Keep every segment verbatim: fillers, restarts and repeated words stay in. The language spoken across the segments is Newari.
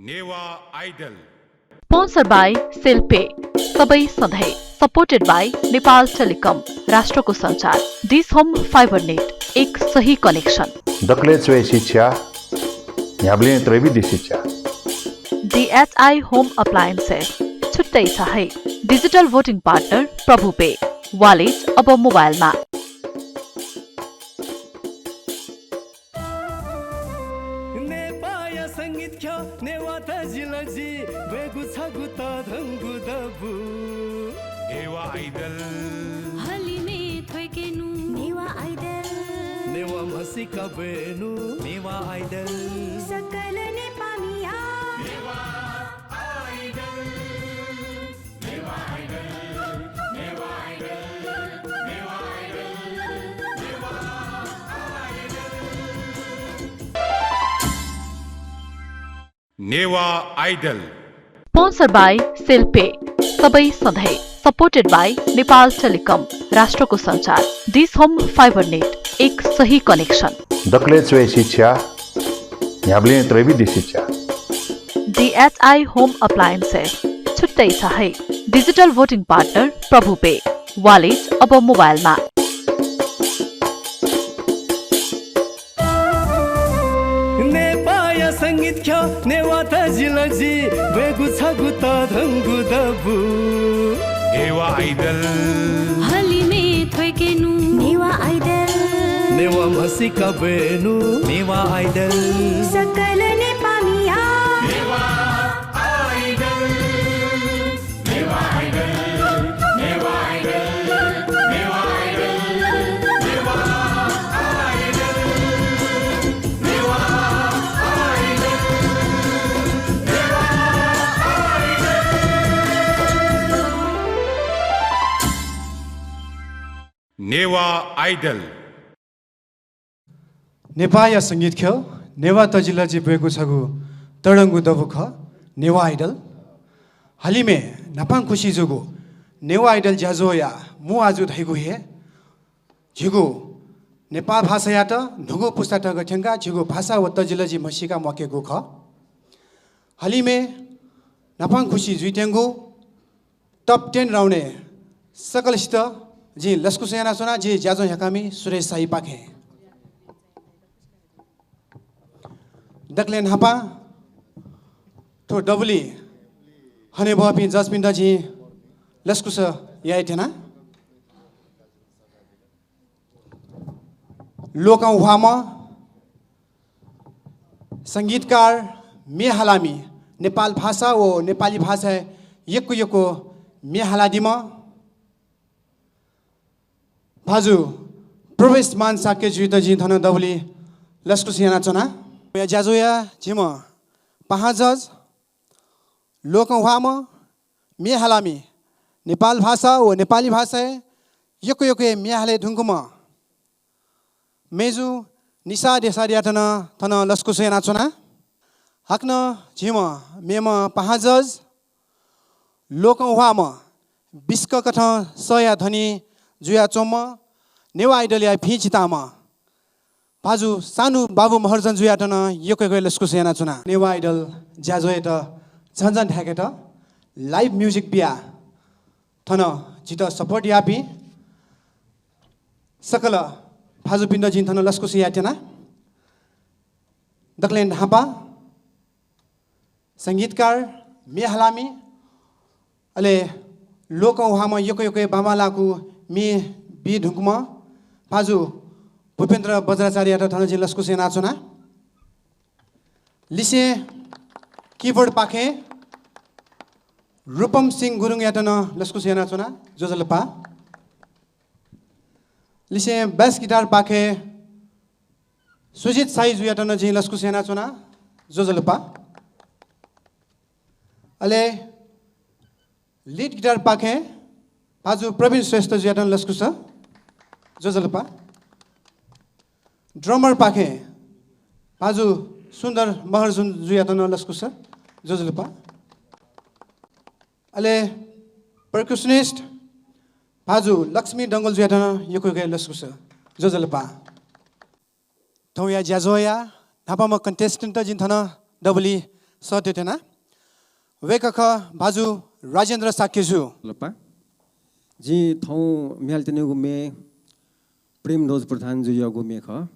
Newah Idol। Sponsor by cell पे, सबै सधैँ। Supported by नेपाल टेलिकम, राष्ट्रको सञ्चार। डिस होम फाइबर नेट, एक सही कनेक्सन। दकलय् च्वय् शिक्षा, न्ह्याबलें त्रयेबी दि शिक्षा। डिएचआई होम अप्लायन्सेस, छुट्टै छ है। डिजिटल भोटिङ पार्टनर प्रभु पे, वालेट अब मोबाइलमा। नेपाःया संगीत ख्यः, नेवाः तजिलजि ब्वयेगु छगू तःधंगु दबू। नेवाः Idol। हलिमय् थ्वय्केनु। नेवाः Idol। नेवाः म्हसीका ब्वयेनु। नेवाः Idol। सकल नेपाःमिया। नेवाः Idol। Newah Idol। Sponsor by cell पे, सबै सधैँ। Supported by नेपाल टेलिकम, राष्ट्रको सञ्चार। डिस होम फाइबर नेट, एक सही कनेक्सन। दकलय् च्वय् शिक्षा, न्ह्याबलें त्रयेबी दि शिक्षा। डिएचआई होम अप्लायन्सेस, छुट्टै छ है। डिजिटल भोटिङ पार्टनर प्रभु पे, वालेट अब मोबाइलमा। नेपाःया संगीत ख्यः, नेवाः तजिलजि ब्वयेगु छगू तःधंगु दबू। नेवाः Idol। हलिमय् थ्वय्केनु। नेवाः Idol। नेवाः म्हसीका ब्वयेनु। नेवाः Idol। सकल नेपाःमिया। नेवाः Idol। नेवाः Idol। नेपाःया संगीत ख्यः, नेवाः तजिलजि ब्वयेगु छगू तःधंगु दबू खः नेवाः Idol। हलिमय् न्हापांखुसि जूगु नेवाः Idol ज्याझ्वःया मू आजु धइगु हे झीगु नेपाल भाषायात न्हूगु पुस्तातय्गु थ्यंकाः झीगु भाषा व तजिलजि म्हसीका म्वाकेगु खः। हलिमय् न्हापांखुसि जुइत्यंगु top ten round-य् सकलसित जिं लसकुस यानाच्वना, जि ज्याझ्वः न्ह्याकामि सुरेश शाहीपाखें। दकलय् न्हापां थ्व दबुलिइ हनेबहःपिं जजपिन्त जिं लसकुस यायेत्यना। लोकंह्वाःम्ह संगीतकार, म्ये हालामि, नेपाल भाषा व नेपाली भाषाय् यक्व यक्व म्ये हालादीम्ह भाजु प्रवेशमान शाक्य जुयात जिं थन दबुलिइ लसकुस यानाच्वना। ज्याझ्वःया झीम्ह पाहां जज, लोकंह्वाःम्ह, म्ये हालामि, नेपाल भाषा व नेपाली भाषाय् यक्व यक्व हे म्ये हाले धुंकूम्ह मय्जु निशा देशारयात नं थन लसकुस यानाच्वना। हाकनं झीम्ह मेम्ह पाहां जज, लोकंह्वाःम्ह, बिस्ककथं सःया धनी जुयाच्वंम्ह, नेवाः Idol-या भिं चिताःम्ह भाजु सानु बाबु महर्जन जुयात नं यक्व यक्व लसकुस यानाच्वना। नेवाः Idol ज्याझ्वःयात झन झन धाय्केत live music बियाः थन जितः support याःपिं सकल भाजुपिन्त जिं थन लसकुस यायेत्यना। दकलय् न्हापां संगीतकार, म्ये हालामि, अले लोकंह्वाःम्ह यक्व यक्व हे बांबांलाःगु म्ये बी धुंकूम्ह भाजु भूपेन्द्र बज्राचार्ययात थन जिं लसकुस यानाच्वना। लिसें keyboard पाखें रूपम सिंह गुरुङयात नं लसकुस यानाच्वना, ज्वजलपा। लिसें bass guitar पाखें सुजित शाही जुयात नं जिं लसकुस यानाच्वना, ज्वजलपा। अले lead guitar पाखें भाजु प्रवीण श्रेष्ठ जुयात नं लसकुस, ज्वजलपा। Drummer पाखें भाजु सुन्दर महर्जन जुयात नं लसकुस, ज्वजलपा। अले percussionist भाजु लक्ष्मी डंगोल जुयात नं यक्व यक्व लसकुस, ज्वजलपा। थौंया ज्याझ्वःया न्हापांम्ह contestant जिं थन दबुलिइ सःतेत्यना। वय्कः खः भाजु राजेन्द्र शाक्यजु। लपा। जिं थौं म्ये हालातयागु म्ये प्रेमध्वज प्रधानजुयागु म्ये खः।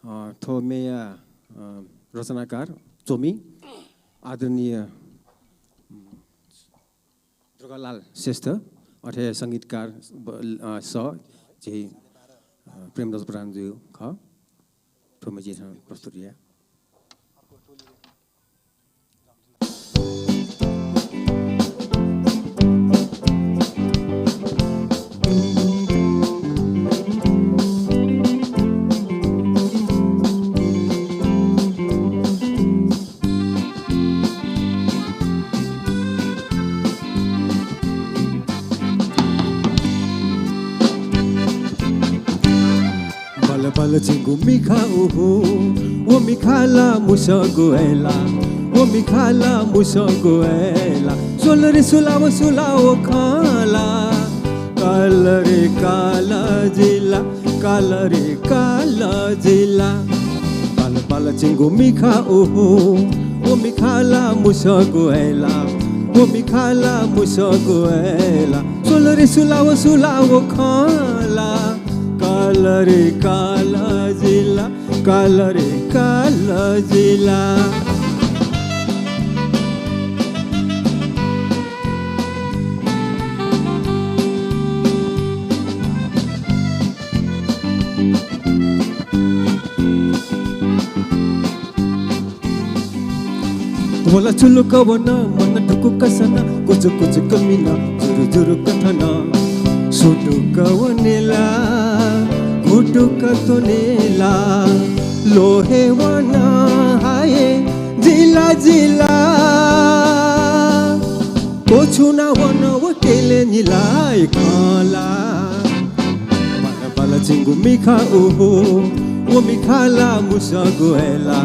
अ, थ्व म्येया, अ, रचनाकार च्वमि आदरणीय दुर्गालाल श्रेष्ठ, अथे संगीतकार ब-, अ, स झी, अ, प्रेमध्वज प्रधानजु खः। थ्व म्ये जिं प्रस्तुत याये। बल बल झिंगु मिखा उहु, व मिखा ला मुसःगु हे ला, व मिखा ला मुसःगु हे ला। स्वल रे सुलाव सुलाव खँ ला, काल रे काल जिला, काल रे काल जिला। बल बल झिंगु मिखा उहु, व मिखा ला मुसःगु हे ला, व मिखा ला मुसःगु हे ला। स्वल रे सुलाव सुलाव खँ ला, काल रे काल जिला, काल रे काल जिला। वला चुलुक वन, मन ढुकुक सन, कुचुकुचुक मिन, जुरुजुरुक थन। सुटुक वनेला, घुटुक त्वनेला, ल्वहे वन हाय, जिला जिला। क्वछुना वन व केले निलाय खँ ला। बल बल झिंगु मिखा उहु, व मिखा ला मुसःगु हे ला,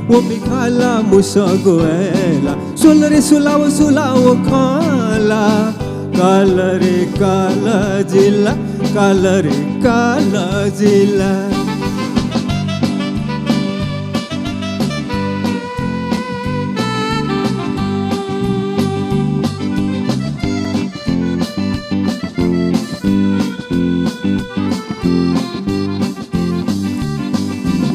व मिखा ला मुसःगु हे ला। स्वल रे सुलाव सुलाव खँ ला, काल रे काल जिला, काल रे काल जिला।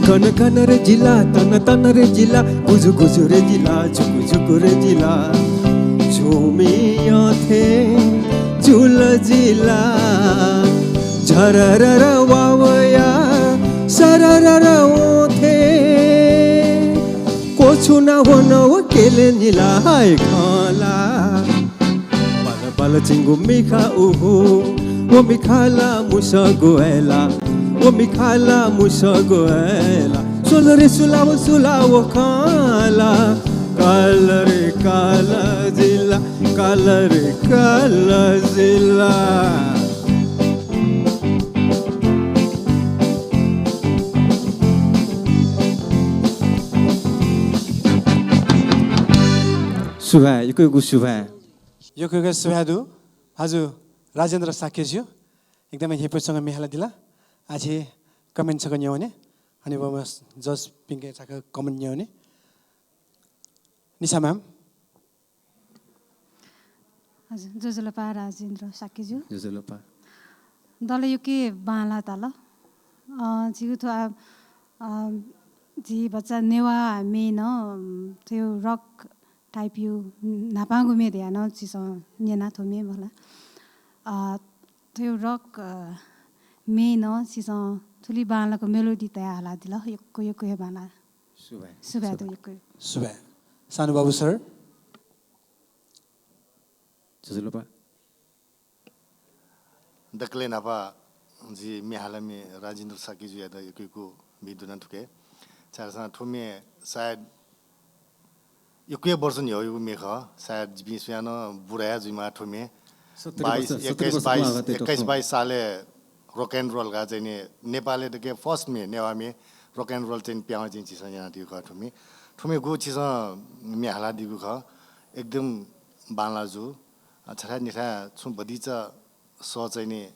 गन गन रे जिला, तन तन रे जिला, गुजु गुजु रे जिला, झुकु झुकु रे जिला। झुमिया थें जुल जिला, झररर वावया सररर ओथे। क्वछुना वन व केले निला हाय खँ ला। बल बल झिंगु मिखा उहु, व मिखा ला मुसःगु हे ला, व मिखा ला मुसःगु हे ला। स्वल रे सुलाव सुलाव खँ ला, काल रे काल जिला, काल रे काल जिला। सुभाय्, यक्व यक्व सुभाय्। यक्व यक्व सुभाय् दु। हजुर, राजेन्द्र शाक्यज्यू, एकदमै हेपय् च्वंगु म्ये हालादिल। आः झी comment छकः न्यंवने। हनेबहःम्ह judge पिंके छकः comment न्यंवने। निशा ma'am। हजुर, ज्वजलपा राजेन्द्र शाक्यज्यू। ज्वजलपा। दल यक्व बांलाः ताल। अ, झीगु थ्व, अ, अ, झी भचा नेवाः म्ये नं, अ, थ्व rock type-या न्हापांगु म्ये धयाः नं छिसं न्यना थ्व म्ये मला। अ, थ्व rock, अ, म्ये नं छिसं थुलि बांलाक melody तयाः हालादिल। यक्व यक्व हे बांलाः। सुभाय्। सुभाय् दु यक्व। सुभाय्। सानु बाबु sir। ज्वजलपा। दकलय् न्हापां जि म्ये हालामि राजेन्द्र शाक्यज्यूयात यक्व यक्व भिंतुना थुके। छाय्धाःसा थ्व म्ये सायद यक्व हे वर्ष न्ह्यःयागु म्ये खः। सायद जिपिं स्वयां नं बुरा हे जुइमाः थ्व म्ये। सत्तरी वर्ष, बाइस, सत्तरी एक्काइस, वर्ष बाइस, पुरा होला थ्व। एक्काइस बाइस सालय् rock and roll का चाहिँ नि नेपालय् दकलय् first म्ये, नेवाः म्ये rock and roll चाहिँ नि प्याहां चाहिँ नि झीसं यानादीगु खः थ्व म्ये। थ्व म्ये गु झीसं म्ये हालादीगु खः, एकदम बांलाः जू। अ, छथाय् निथाय् छुं भतिचा सः चाहिँ नि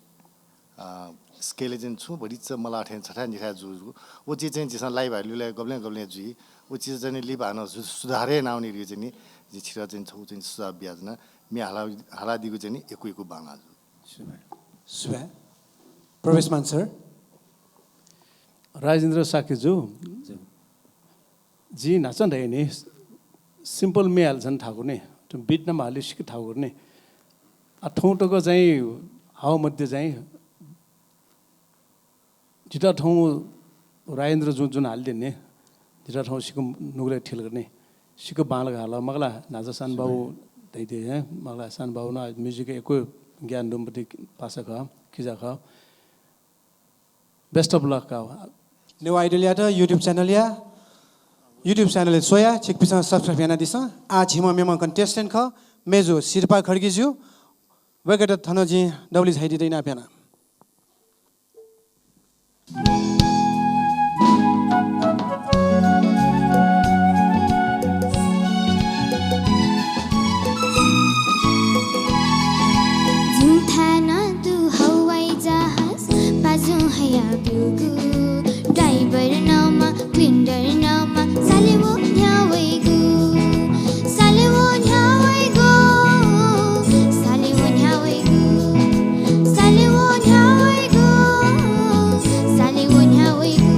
अ, scale चाहिँ छुं भतिचा मलाः थें छथाय् निथाय् जू जू। व चिज चाहिँ झीसं live हाली लुलाय् गबलें गबलें जुइ। व चिज चाहिँ नि लिपा हानं सु-, सुधार यानावनी धइगु चाहिँ नि, जिं छितः चाहिँ छगू चाहिँ सुझाव बियाच्वना। म्ये हाला, हालादीगु चाहिँ नि यक्व यक्व बांलाः जू। सुभाय्। सुभाय्। प्रवेशमान सर। राजेन्द्र शाक्य जु। जु। जिं न्हाचः धयानि, simple म्ये हाले झन थाकु नि, थ्व beat नं हाले सिक थाकु नि। आ, थौं तक चाहिँ हावा मध्ये चाहिँ जितः थौं राजेन्द्र जुं जुन हाले नि, जितः थौं सिक नुगलय् थिल नि, सिक बांलाक हाल, मखु ला न्हाचः सानबाउ धइथें, मखु ला सानबाउ नं music यक्व ज्ञान दुम्ह पासा खः, किजा खः। Best of luck का। नेवाः Idol यात YouTube channel या, YouTube channel स्वया छिकपिसं subscribe यानादिसँ। आः झीम्ह मेम्ह contestant खः, मेजु शिल्पा खड्गी जु। वय्कःयात थन जिं दबुली झायादीत इनाप याना। जिमि थाय् नं दु हवाई जहाज, पाजुं हयाब्यूगु। Driver नं म्वाः, cleaner नं म्वाः, साले व न्ह्याः वइगु। साले व न्ह्याः वइगु। साले व न्ह्याः वइगु। साले व न्ह्याः वइगु। साले व न्ह्याः वइगु।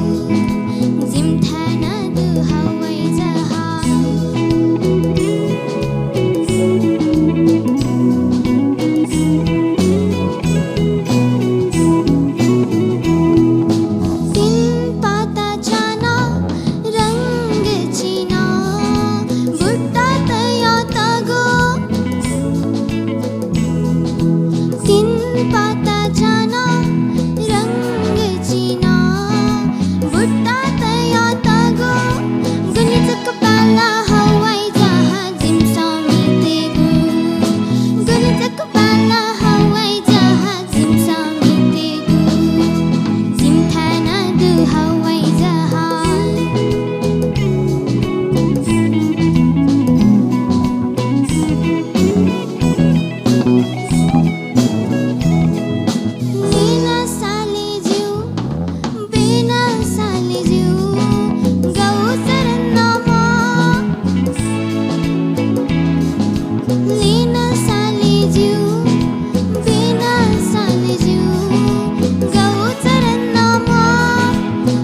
जिमि थाय् नं दु हवाई जहाज। तीन पाता छाना रंग चिना, बुट्टा तयातःगु। तीन पाता छाना रंग चिना, बुट्टा तयातःगु। गुलि जक बांलाः हवाई जहाज जिमिसं म्हितेगु। गुलि जक बांलाः हवाई जहाज जिमिसं म्हितेगु। जिमि थाय् नं दु हवाई जहाज। लिना साले ज्यू, बेना साले ज्यू, गौ चरण नमा। लिना साले ज्यू, बेना साले ज्यू, गौ चरण नमा।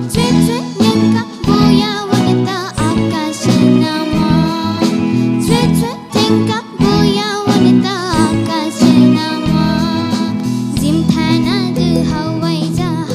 छ्वे छ्वे न्यंका बुया वनेत आकाश नमा। छ्वे छ्वे न्यंका बुया वनेत आकाश नमा। जिमि थाय् नं दु हवाई जहाज।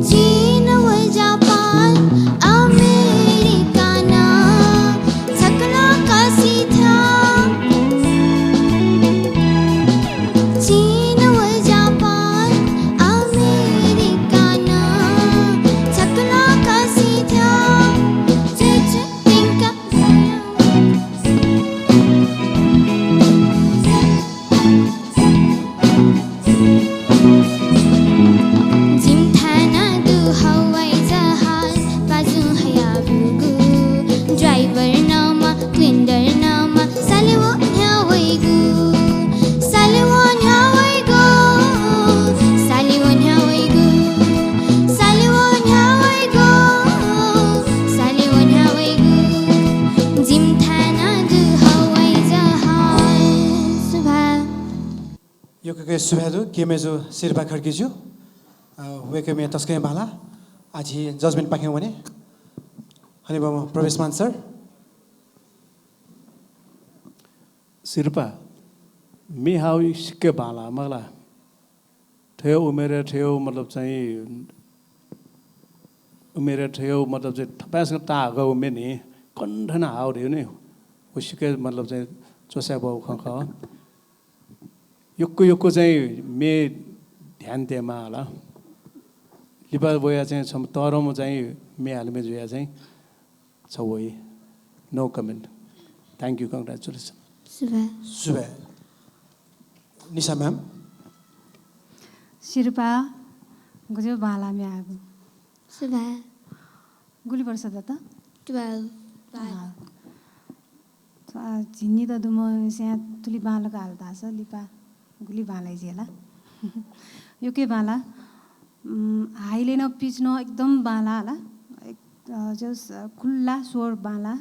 चीन व जापान, अमेरिका नं छकलं कसिथ्याः। चीन व जापान, अमेरिका नं छकलं कसिथ्याः। छ्वे छ्वे न्यंका जिमि थाय् नं दु हवाई जहाज, पाजुं हयाब्यूगु। Driver नं म्वाः, cleaner नं म्वाः, साले व न्ह्याः वइगु। साले व न्ह्याः वइगु। साले व न्ह्याः वइगु। साले व न्ह्याः वइगु। साले व न्ह्याः वइगु। जिमि थाय् नं दु हवाई जहाज। सुभाय्। यक्व यक्व सुभाय् दु, के मेजु शिल्पा खड्गी जु। अ, वय्कः म्ये तसकं बांलाः। आः झी judgement पाखें वने। हनेबहःम्ह प्रवेशमान सर। सिरपाः, म्ये हाःगु सिक्क बांलाः मखु ला। थ्व उमेरय् थ्व मतलब चाहिँ, उमेरय् थ्व मतलब चाहिँ थपाय्‌सकं ताःहाकःगु म्ये नि, कन्हय् नं हाःगु धइगु नि, व सिक्क मतलब चाहिँ च्वछाये बहःगु खँ खः। यक्व यक्व चाहिँ म्ये ध्यान तयेमाः ला। लिपा वयाः चाहिँ छम्ह तःधंम्ह चाहिँ म्ये हालामि जुयाः चाहिँ छ वइ। No comment। Thank you, congratulations। सुभाय्। सुभाय्। निशा ma'am। सिरपाः, गुज्याःगु बांलाः म्ये हाःगु। सुभाय्। गुलि वर्ष दत? Twelve। अँ। अ, झिंनिदँ दुम्हस्यां थुलि बांलाक हाल धाःसा लिपा गुलि बांलाइ जुइ ला। यक्व बांलाः। उम्, हाइले नं pitch नं एकदम बांलाः ला। एक, अ, जस, अ, खुल्ला स्वर बांलाः।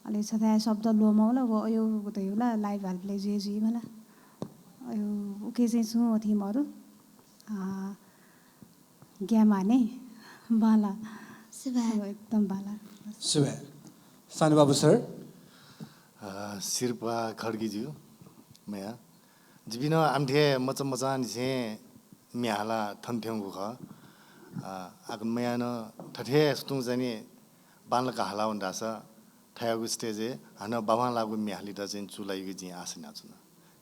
अले छथाय् शब्द ल्वःमवल, व अय् धइगु ला live हालेबलय् जुइ जुइ मला। अय् उकी चाहिँ छुं अथे मरु। अ, ग्यामा ने बांलाः। सुभाय्। एकदम बांलाः। सुभाय्। सानु बाबु sir। अ, सिरपाः खड्गीज्यू, मया। जिपिं नं आमथे मचा मचांनिसें म्ये हालाः थन थ्यंगु खः। अ, आकन मया नं थथे सुथुं चाहिँ नि बांलाक हालावन धाःसा थज्याःगु stage-य् हानं बांबांलाःगु म्ये हालेत चाहिँ चूलाइगु जिं आशा यानाच्वना।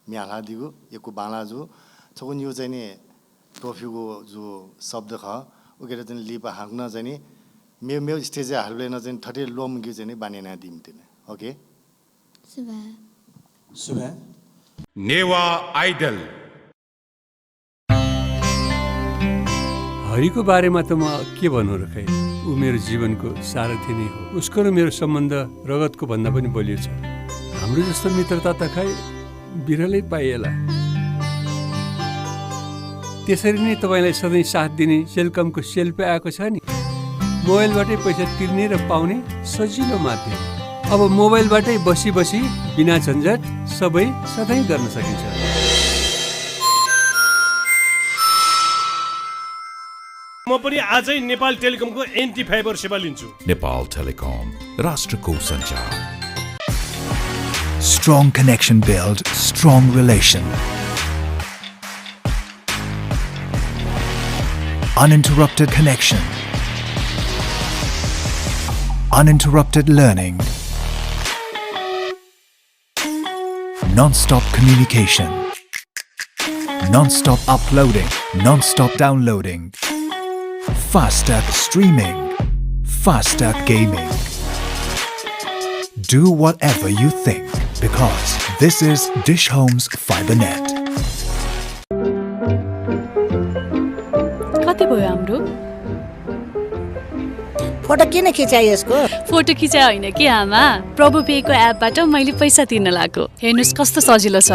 म्ये हालादीगु यक्व बांलाः जू। छकू निगू चाहिँ नि त्वःफिगु जू शब्द खः। उकेत चाहिँ लिपा हाकनं चाहिँ नि मेव मेव stage-य् हालेबलय् नं चाहिँ थथे ल्वःमंकेगु चाहिँ नि बानी यानादी मते नि। OK। सुभाय्। सुभाय्। नेवाः Idol। हरिको बारेमा त म के भनौँ र खै, ऊ मेरो जीवनको सारथी नै हो। उसको र मेरो सम्बन्ध रगतको भन्दा पनि बलियो छ। हाम्रो जस्तो मित्रता त खै बिरलै पाइएला। त्यसरी नै तपाईंलाई सधैं साथ दिने सेलकमको सेलपे आएको छ नि। मोबाइलबाटै पैसा तिर्ने र पाउने सजिलो माध्यम। अब मोबाइलबाटै बसी बसी बिना झन्झट सबै सधैं गर्न सकिन्छ। म पनि आजै नेपाल टेलिकमको एनटी फाइबर सेवा लिन्छु। नेपाल टेलिकम, राष्ट्रको सञ्चार। Strong connection build strong relation. Uninterrupted connection. Uninterrupted learning. Non-stop communication. Non-stop uploading. Non-stop downloading. Faster streaming. Faster gaming. Do whatever you think, because this is Dish Home's Fibernet. कति भयो हाम्रो? फोटो किन खिचाइ यसको? फोटो खिचाइ होइन कि आमा, प्रभु पेको एपबाट मैले पैसा तिर्न लागेको। हेर्नुस् कस्तो सजिलो छ।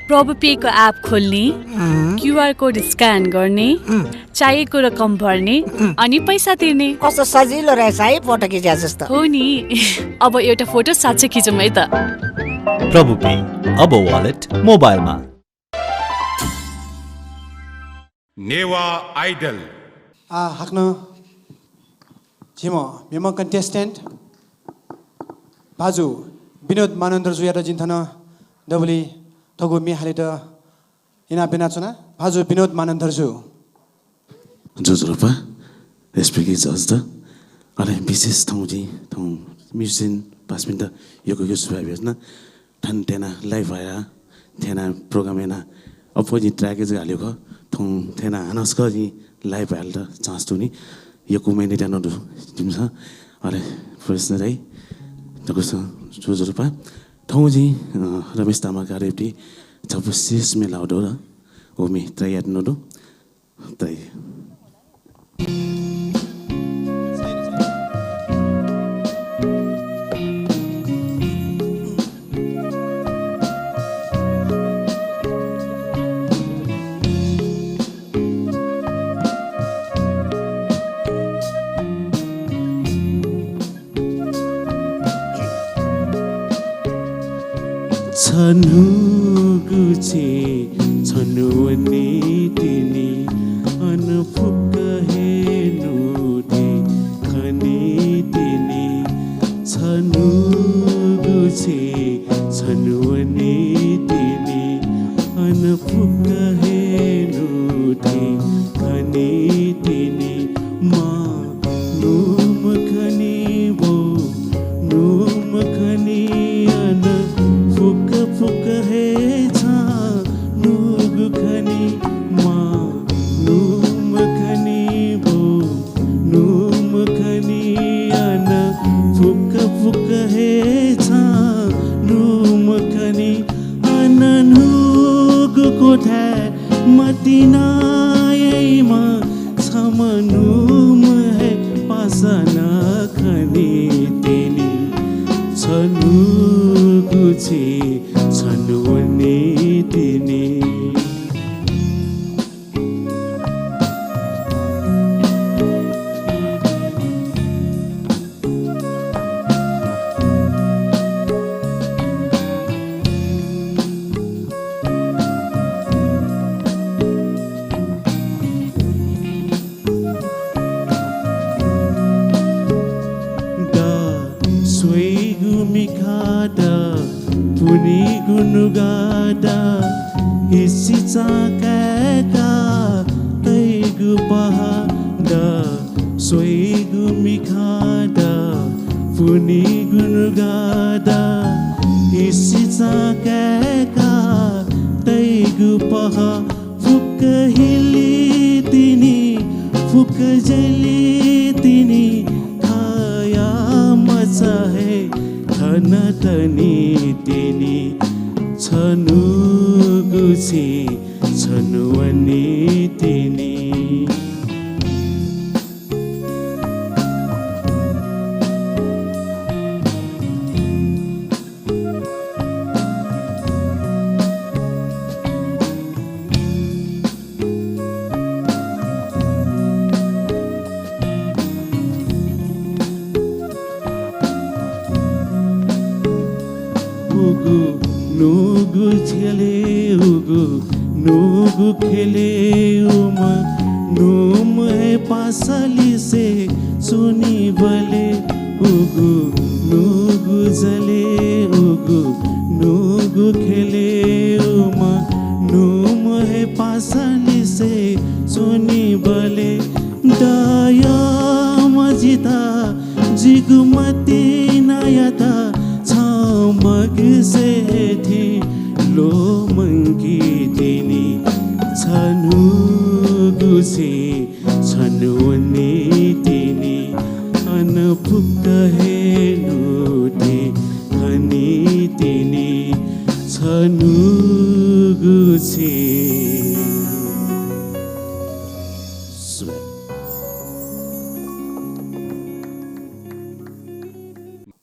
प्रभु पेको एप खोल्ने, अँ। क्यूआर कोड स्क्यान गर्ने, अँ। चाहिएको रकम भर्ने, अँ। अनि पैसा तिर्ने। कस्तो सजिलो रहेछ है फोटो खिच्या जस्तो। हो नि। अब एउटा फोटो साँच्चै खिचौँ है त। प्रभु पे, अब वालेट मोबाइलमा। नेवाः आइडल। आः हाकनं झीम्ह मेम्ह contestant भाजु विनोद मानन्धरजुयात जिं थन दबुलिइ थःगु म्ये हालेत इनाप यानाच्वना। भाजु विनोद मानन्धरजु। ज्वजलपा, respected judge त, अले विशेष थौं जिं थौं musician पासापिन्त यक्व यक्व सुभाय् बियाच्वना। थन थ्यनाः live हायाः थ्यनाः program यानाः अप्वः जिं track जक हालेगु खः। थौं थ्यनाः हानं छकः जिं live हालेत chance दु नि। यक्व मेहनत यानाः दु जिमिसं। अले प्रश्न दाइ, दक्वसित ज्वजलपा। थौं जिं, अ, रमेश तामाकारयापिं छपु शेष म्ये लाउ दु र व म्ये try यानाः दु। तइ। छन्हु गुछे छन्हु वने तिनि, अन फुक्क हे नुते खने तिनि। छन्हु गुछे छन्हु वने नायेमा छम्ह नुम्ह हे पासा नं खनी तिनि। छन्हुगु छेँ छन्हु वनी तिनि। दा स्वइगु मिखा दा, पुनिगु नुगः दा, हिसिचा काय्‌का तइगु पहाः दा, स्वइगु मिखा दा, पुनिगु नुगः दा, हिसिचा काय्‌का तइगु पहाः फुक्क हिली तिनि, फुक्क जली तिनि, खाया मचा हे थन तनी तिनि। छन्हुगु छेँ छन्हु वनी तिनि। उगु नुगु झ्यलय्, उगु नुगु ख्यलय् उम्ह नुम्ह हे पासा लिसे च्वनीबलय्, उगु नुगु जलय्, उगु नुगु ख्यलय् उम्ह नुम्ह हे पासा लिसे च्वनीबलय्, दया मजिता जिगु मतिनायात छं मगसे थें ल्वःमंकी तिनि। छन्हुगु छेँ छन्हु वनी तिनि, अन फुक्क हे न्हूदँ खनी तिनि। छन्हुगु छेँ।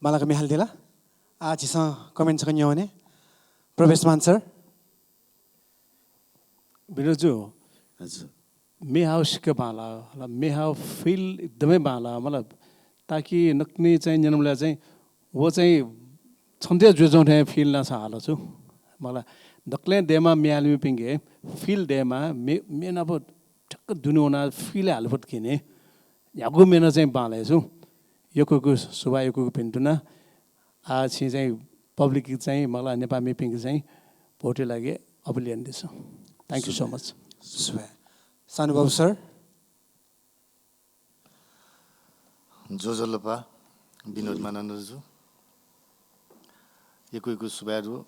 मालाक म्ये हालेदिल। आः झीसं comment छकः न्यंवने। प्रवेशमान सर। विनोद जु, हजुर। म्ये हाःगु सिक्क बांलाः, मतलब, म्ये हाःगु feel एकदमै बांलाः, मतलब, ताकि नकतिनि चाहिँ न्यनाबलय् चाहिँ व चाहिँ छन्त हे जुयाच्वंगु थें feel यानाः हालाच्वना। मतलब, दकलय् दयेमाः म्ये हालीपिन्के feel दयेमाः, म्ये, म्ये नाप ठ्याक्क दुने वनाः feel हाले फत कि नि। न्ह्यागु म्ये नं चाहिँ बांलाः। यक्व यक्व सुभाय्, यक्व यक्व भिन्तुना। आः छिं चाहिँ public-यात चाहिँ, मतलब, नेपाःमिपिन्त चाहिँ vote-या लागि appeal यानादिसँ। Thank you so much। सुभाय्। सानु बाबु सर। ज्वजलपा विनोद मानन्धर जु। यक्व यक्व सुभाय् दु।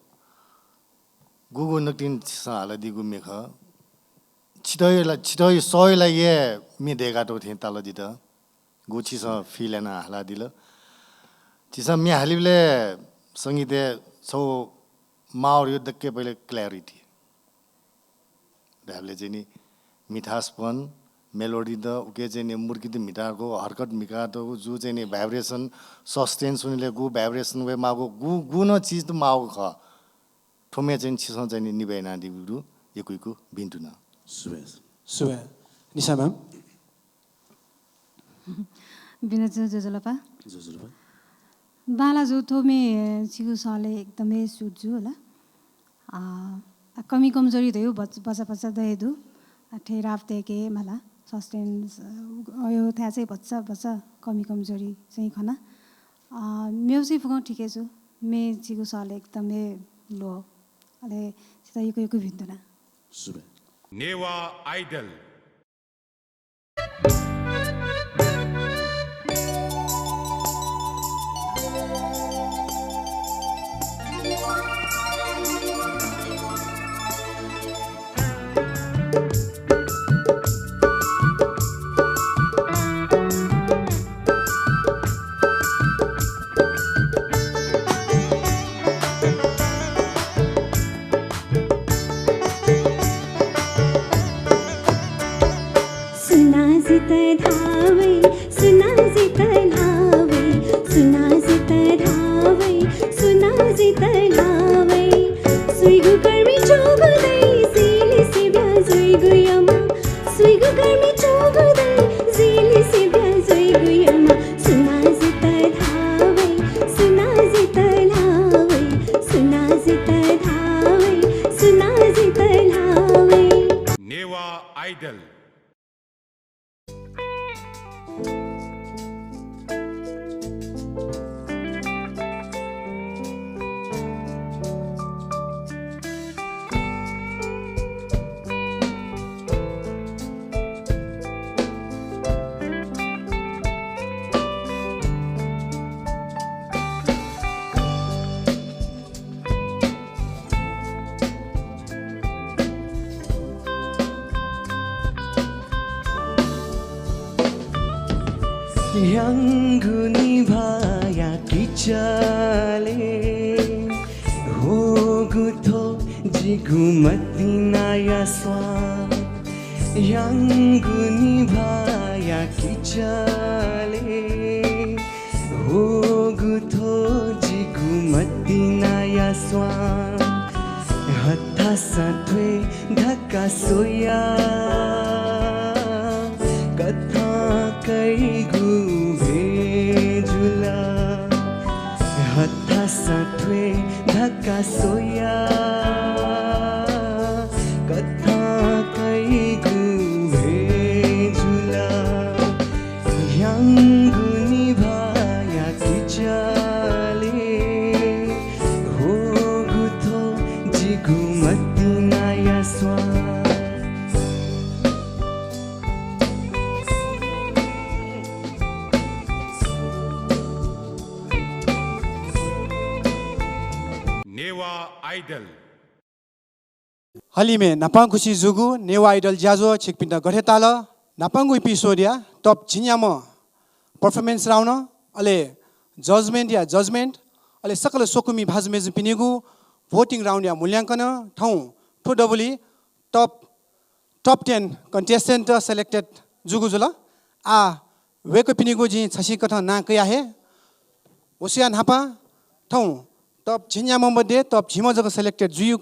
गुगु नकतिनि छिसं हालादीगु म्ये खः। छितः ला, छितः सःया लागि हे म्ये दय्कातःगु थें ताल जितः। गु छिसं feel यानाः हालादिल। झीसं म्ये हालीबलय् संगीतय् छगू माःगु दु दक्व पहिले clarity। धायेबलय् चाहिँ नि मिठासपन, melody द, उके चाहिँ नि मुर्कित म्हितातःगु, हरकत म्हितातःगु, जु चाहिँ नि vibration, sustain स्वनेबलय् गु vibration वयेमाःगु, गु, गु नं चिज त माःगु खः। थ्व म्ये चाहिँ नि छिसं चाहिँ नि निभाय् यानादीगु दु, यक्व यक्व भिन्तुना। सुभाय्। सुभाय्। निशा ma'am। विनोद जु, ज्वजलपा। ज्वजलपा। बांलाः जु, थ्व म्ये छिगु सलय् एकदमै suit जू होला। आ, आ, कमी कमजोरी धइगु भच-, भचा भचा दये दु। आ, ठहराव दय्के माला, sustain, अ, अयो थाय् चाहिँ भचा भचा कमी कमजोरी चाहिँ खना। आ, म्ये चाहिँ फुक्कं ठिकै जू। म्ये छिगु सलय् एकदमै ल्वः। अले छितः यक्व यक्व भिन्तुना। सुभाय्। नेवाः Idol। जित धावै, सुनां जित धावै, सुनां जित धावै, सुनां जित धावै। सुइगु कर्मि च्वंगु दइ, जिलिसे ब्या जुइगु यमा। सुइगु कर्मि च्वंगु दइ, जिलिसे ब्या जुइगु यमा। सुनां जित धावै, सुनां जित धावै, सुनां जित धावै, सुनां जित धावै। नेवाः आइडल। ह्याउँगु निभाःया किचलय् ह्वःगु थ्व जिगु मतिनाया स्वां। ह्याउँगु निभाःया किचलय् ह्वःगु थ्व जिगु मतिनाया स्वां। हथासं थ्वय् धकाः स्वयाः कथं कइगु भ्वय् जुल। हथासं थ्वय् धकाः स्वयाः कथं कइगु भ्वय् जुल। ह्याउँगु निभाःया किचलय् ह्वःगु थ्व जिगु मतिनाया स्वां। नेवाः आइडल। हलिमय् न्हापांगु खुसि जूगु नेवाः आइडल ज्याझ्वः छिकपिन्त गथे ताल? न्हापांगु episode-या top झिंन्याम्ह performance round, अले judgement-या judgement, अले सकल स्वकुमि भाजु मय्जुपिनिगु voting round-या मूल्यांकनं थौं थ्व दबुलिइ top, top ten contestant selected जूगु जुल। आः वय्कःपिनिगु जिं छसिकथं नां कया हये। व स्वयाः न्हापां थौं top झिंन्याम्ह मध्ये top झिम्ह जक selected जुइ,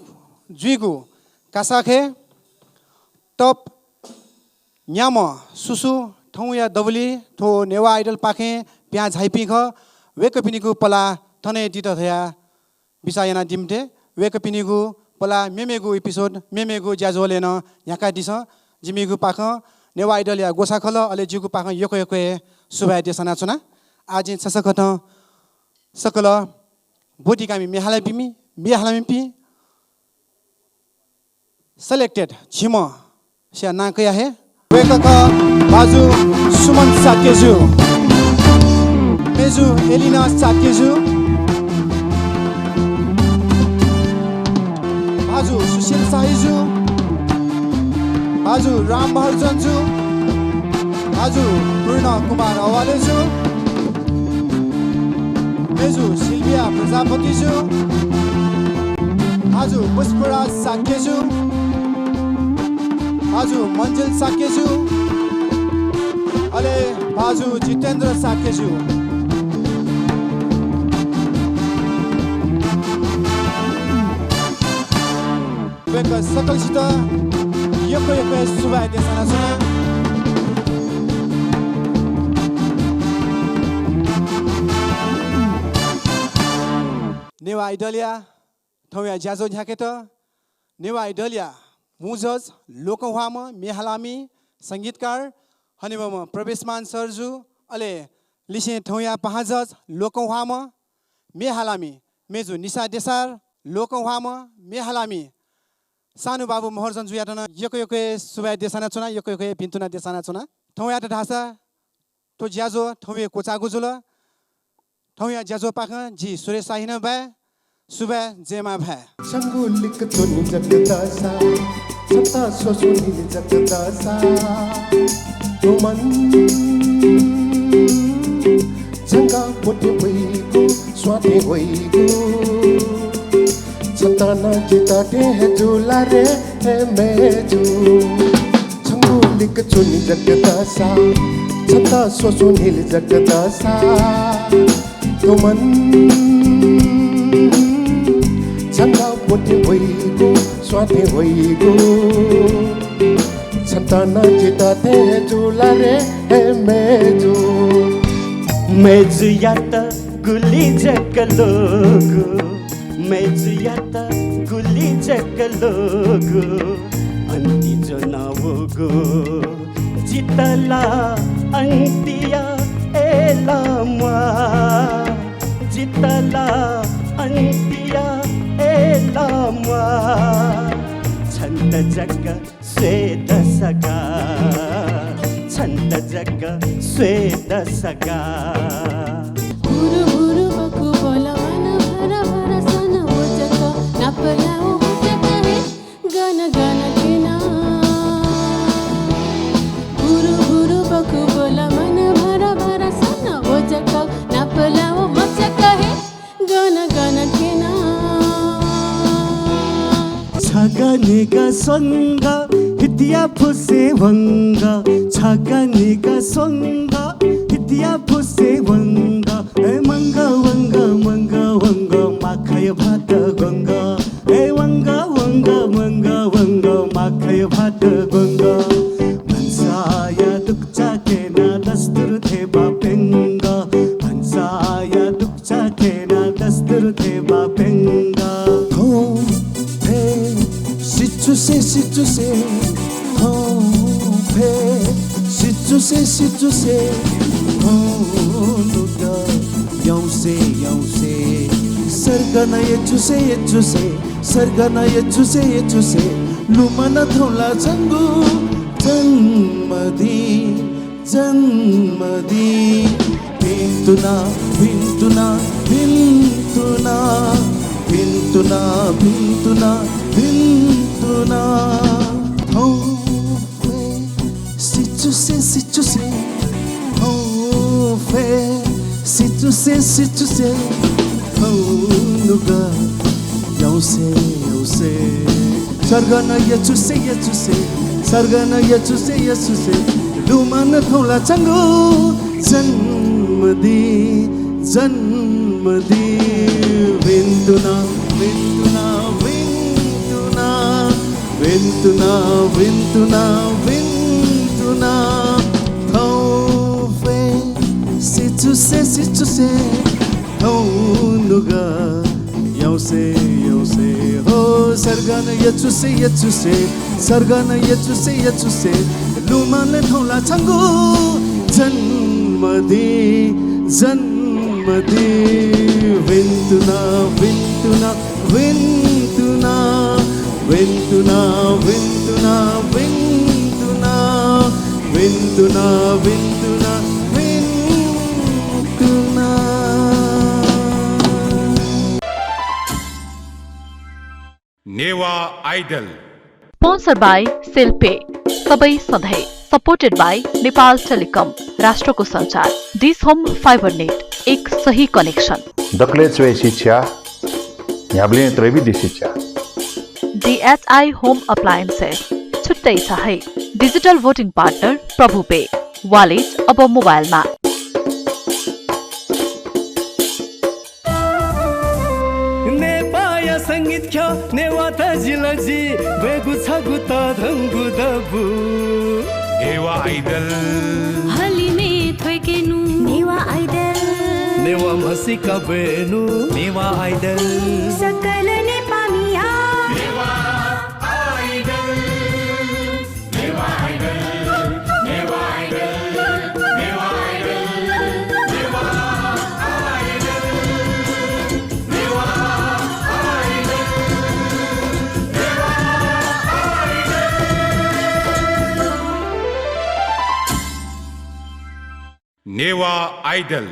जुइगु कासाखय् top न्याम्ह सुसु थौंया दबुलिइ थ्व नेवाः आइडलपाखें पिहां झाइपिं खः, वय्कःपिनिगु पलाः थन हे दित धयाः बिचाः यानादीमते। वय्कःपिनिगु पलाः मेमेगु episode, मेमेगु ज्याझ्वलय् नं न्ह्याकादिसँ। जिमिगु पाखें नेवाः आइडलया ग्वसाः खलः, अले जिगु पाखें यक्व यक्व हे सुभाय् देछानाच्वना। आः जिं छसिकथं सकल ब्वतिकामि म्ये हालामिपिं, म्ये हालामिपिं selected झिम्हसिया नां कया हये। वय्कः खः भाजु सुमन शाक्यजु, मय्जु एलिना शाक्यजु, भाजु सुशील शाहीजु, भाजु राम महर्जनजु, भाजु पूर्ण कुमार अवालेजु, मय्जु सिल्भिया प्रजापतिजु, भाजु पुष्पराज शाक्यजु, भाजु मन्जिल शाक्यजु, अले भाजु जितेन्द्र शाक्यजु। वय्कः सकलसित यक्व यक्व सुभाय् देछानाच्वना। नेवाः आइडलया थौंया ज्याझ्वः न्ह्याकेत नेवाः आइडलया मू जज, लोकंह्वाःम्ह म्ये हालामि, संगीतकार हनेबहःम्ह प्रवेशमान सरजु, अले लिसें थौंया पाहां जज, लोकंह्वाःम्ह म्ये हालामि मय्जु निशा देसार, लोकंह्वाःम्ह म्ये हालामि सानु बाबु महर्जनजुयात नं यक्व यक्व सुभाय् देछानाच्वना, यक्व यक्व भिन्तुना देछानाच्वना। थौंयात धाःसा थ्व ज्याझ्वः थौंया क्वचाःगु जुल। थौंया ज्याझ्वःपाखें जि सुरेश शाहीनं बाय्, सुभाय्, जय मां भाय्। छंगु लिक्क च्वनी जक दःसा, छता स्वस्वनी जक दःसा, थ्व मन छंगः प्वते वइगु, स्वां थें वइगु, छता नं जितः थें हे जुल रे, हे मय्जु। छंगु लिक्क च्वनी जक दसा, छन्त स्वस्वनील जक दसा। थ्व मन छन्त ब्वति वइगु, स्वाथें वइगु। छन्त नं जितः थें जुल रे हे मय्जु। मय्जुयात गुलि जक लोगु, मय्जुयात गुलि जक लोगु, अन्ति ज्वनावःगु जितः ला अन्तिया ए लम्वा, जितः ला अन्तिया ए लम्वा। छन्त जक स्वेद सगा, छन्त जक स्वेद सगा। भुरु भुरु बखु बोल मन भर भर सन वचक नापलाओ वचक हे गन गन थेना। भुरु भुरु बखु बोल मन भर भर सन वचक नापलाओ वचक हे गन गन थेना। छगनिका स्वंग हितिया फुसे वंग, छगनिका स्वंग हितिया फुसे वंग। ए मंग वंग मंग वंग माखय भात गंग। ए वंग वंग मंग वंग माखय भात गंग। भन्साया दुक्चा केना दस्तुर थेबा पेंग। भन्साया दुक्चा केना दस्तुर थेबा पेंग। थौं फे सिचुसे सिचुसे, थौं फे सिचुसे सिचुसे, थौं नुगः यौसे यौसे, सर्गन यचुसे यचुसे, सर्गन यचुसे यचुसे, लुमन थौं ला छंगु जन्मदिन, जन्मदिन। भिन्तुना, भिन्तुना, भिन्तुना, भिन्तुना, भिन्तुना, भिन्तुना। थौं फे सिचुसे सिचुसे, थौं फे सिचुसे सिचुसे, थौं नुगः यौसे यौसे। सर्गन यचुसे यचुसे, सर्गन यचुसे यचुसे, लुमन थौं ला छंगु जन्मदिन, जन्मदिन। भिन्तुना, भिन्तुना, भिन्तुना, भिन्तुना, भिन्तुना, भिन्तुना। थौं फे सिचुसे सिचुसे, थौं नुगः यौसे यौसे, हो सर्गन यचुसे यचुसे, सर्गन यचुसे यचुसे, लुमन थौं ला छंगु जन्मदिन, जन्मदिन। भिन्तुना, भिन्तुना, भिन्तुना, भिन्तुना, भिन्तुना, भिन्तुना, भिन्तुना, भिन्तुना, भिन्तुना। नेवाः आइडल। Sponsor by सेल्पे, सबै सधैँ। Supported by नेपाल टेलिकम, राष्ट्रको सञ्चार। डिस होम फाइबर नेट, एक सही कनेक्सन। दकलय् च्वय् शिक्षा, न्ह्याबलें त्रयेबी दि शिक्षा। डिएचआई होम अप्लायन्सेस, छुट्टै छ है। डिजिटल भोटिङ पार्टनर प्रभु पे, वालेट अब मोबाइलमा। नेपाःया संगीत ख्यः नेवाः तजिलजि ब्वयेगु छगू तःधंगु दबू। नेवाः आइडल। हलिमय् थ्वय्केनु। नेवाः आइडल। नेवाः म्हसीका ब्वयेनु। नेवाः आइडल। सकल नेपाःमिया। नेवाः आइडल। नेवाः आइडल।